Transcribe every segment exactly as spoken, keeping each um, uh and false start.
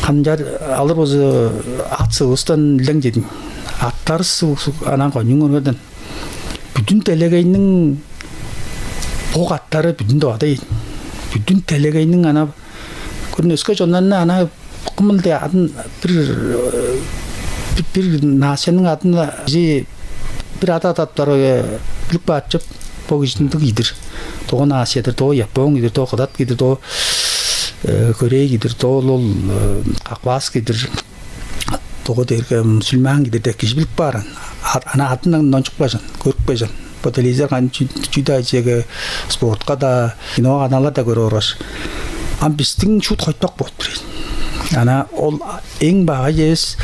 Ынчаар алыр болза, ат сывыстан илең чедиң. Аттарыс сывыс анаа кончуг көргерден. Бүдүн делегейниң бо аттары бүдүн Тывада ийин. Бүдүн делегейниң ана көрүн өске чоннарны ана кымыл де адын бир бир, бир нацияның адын кижи бир ада адаттар билип каапчып, бо кижиниң идир. Доо нациядыр, доо япон идир, доо кыдат идир, доо корей идир, доо ол кавказ идир, доо дээрге мусульман идир деп кижи билип каар. Ана адындан ончуп кажан, көрүп кажан. Бо телевизор кайын чүү-даа чеге спортка-даа, кино каналдар-даа көрүп оргаш, ам бистиң шуут хойтпак болуп тур ийин. Ана ол эң багай эвес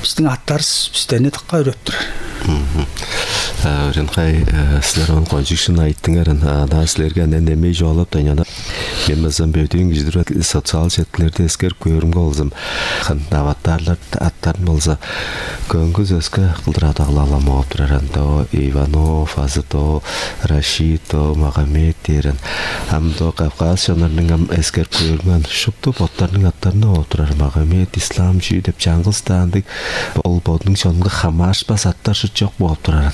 бистиң аттарыс бистерни тыкка өрөп турар. Мгм. Өренхай, силер ону кончуг шын айттыңар. Ана силерге ана немей чугаалап дайнана. Мен базам бөдүүн кижидир социал сеткилерде эскерип көөрүмге болзам, хын аватарлар аттарын болза көңгүс өске кылдыр адагылалам оп тураран. До Иванов азы до Рашид, до Магомед дээрен. Ам до Кавказ чоннарның ам эскерип көөрүңен шупту боттарның аттарына оп турар. Магомед, Ислам, чүү деп чаңгыс даандыг ол бодунуң чонунга хамаарышпас аттар шут чок бооп тураран.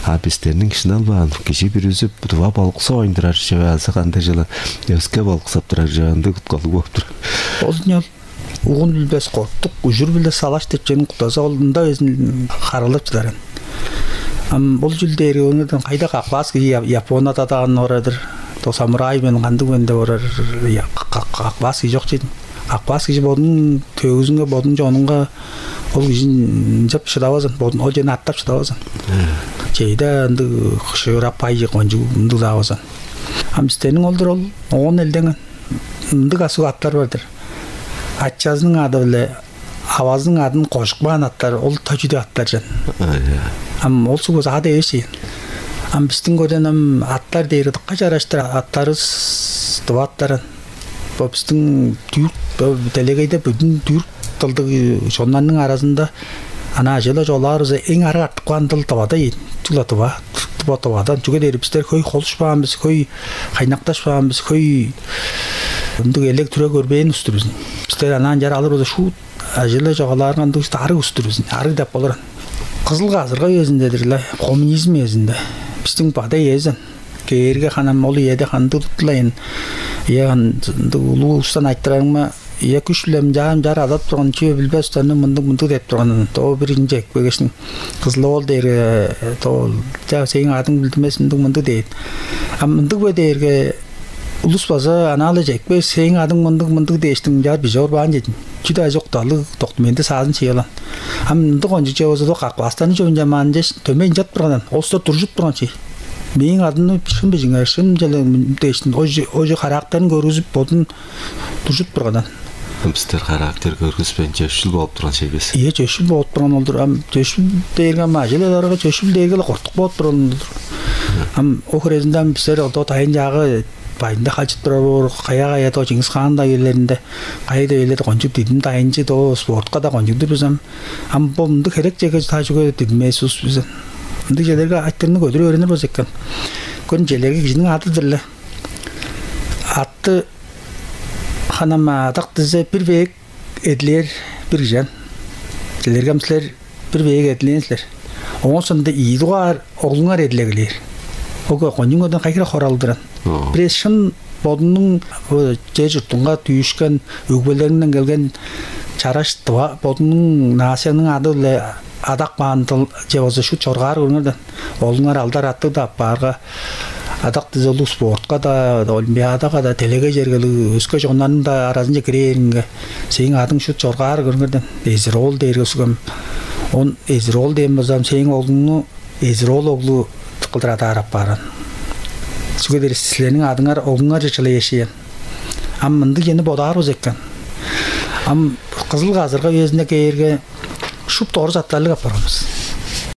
А бистерниң шынал баан кижи бүрүзү тува болуксап ойндурар чүве азы кандай жылы өске болуксап турар чүве ындыг уткалыг бооп турар. Ол угун билбес, кортук, ужур билбес салаш деп чүвениң кутазы ол ында безин харылып чыдаран. Ам ол чүл дээрге оңерден кайда кавказ кижи Японияда даан орадыр. То самурай мен кандыг мен деп орар. Кавказ кижи чок чедим. Кавказ кижи бодунуң төгүзүнге, бодунуң чонунга ол кижи ынчап шыдавазын, бодун ол чени аттап шыдавазын. Чейде ындыг шыырап кайчы кончуг ындыг-даа базан. Ам бистерниң олдур ол оон элдеңен ындыг асуг аттар бар-дыр. Ачазының ады-биле авазының адын кожуп каан аттар, ол тажыды аттар чен. Ам ол сугус ады эвес ийин. Ам бистиң көрден ам аттар дээр ыдыкка чараштыр аттарыс тыва аттарын. Бо бистиң түрк делегейде бүдүн түрк тылдыг чоннарның аразында ана ажыла чолаарызы эң арыг артып каан тыл тывада ийин. Чула тыва, тыва тывадан. Чүге дээр бистер хөй холушпаан бис, хөй кайнакташпаан бис, хөй ындыг элек түре көрбээн устур бис. Бистер анаан чар алыр болза шуут ажыла чогалаарга ындыг арыг устур бис. Арыг деп болуран. Кызыл казырга үезинде-дир-ле, коммунизм үезинде. Бистиң бада иезен. Кээрге ханам ол иеде ханды туттулайын. Ие ындыг улуу устан айтырарыңма, ие күш билем жаам жар адап турган чүве билбес устаны мындыг мындыг деп турган. Доо бир инче экпегешин кызыл оол дээрге тоол жа сээң адың билдимес мындыг мындыг дээр. А мындыг бе дээрге улус база анаалы чекпес сээң адың мындыг мындыг дээштиң жар бижи орбаан чедин. Чү-даа чок далыг доктументи саазын чыялан. Ам ындыг ончу че болза док аквастаны чөбүн жамаан дээш дөмей ынчап тургандан, олустар туржуп турган чей. Мээң адымны шын бижиңер, шын чале дээштин оже характерин көргүзүп бодун туржуп тургандан. Бистер характер көргүспейн чөпшүл болуп турган чей бис. Ие чөпшүл болуп турган олдур. Ам чөпшүл дээрге ам ажыл-аларга чөпшүл дээрге-ле кортук болуп турган олдур. Ам ол херезинде ам бистер олдо дайын жаагы байында хачып турар боор, кая-кая доо Чыңгыс хаан да үйлеринде, кайда үйлерде кончуп дидим дайынчы доо спортка да кончугдур бизем. Ам бо мындыг херек чеге та чүге дидим Иисус бизем. Мындыг челерге айтырны көдүрүп өөренир болза экен. Көрүн челерге кижиниң ады-дыр-ле. Атты ханама адак дизе бир бээк эдилээр бир кижен. Силерге ам силер бир бээк эдилээн силер. Оон соонда ийи дугаар оглуңар эдилегилээр. Ого кончуңардан кайгыра хоралдыран. Бирээзи шын бодунуң чер чуртунга дүүшкен өгбелеринден келген чараш тыва бодунуң наасияның ады-биле адак баан дыл же болза шут чоргаар көрүңерден. Оглуңар алдар аттыг-даа аппаарга, адак дизе улуг спортка-даа, олимпиадага-даа, делегей чергелиг өске чоннарның-даа аразынче кирээринге, сээң адың шут чоргаар көрүңерден. Эзир-оол дээрге сугам. Он эзир-оол дээн болзам, сээң оглуңну эзир-оол оглу кылдыр адаар аппааран. Чүге дээрге силерниң адыңар оглуңарже чылай эшээн. Ам мындыг чени бодаар болза экен. Ам кызыл казырга үезинде кээрге шупту орус аттарлыг апарган бис.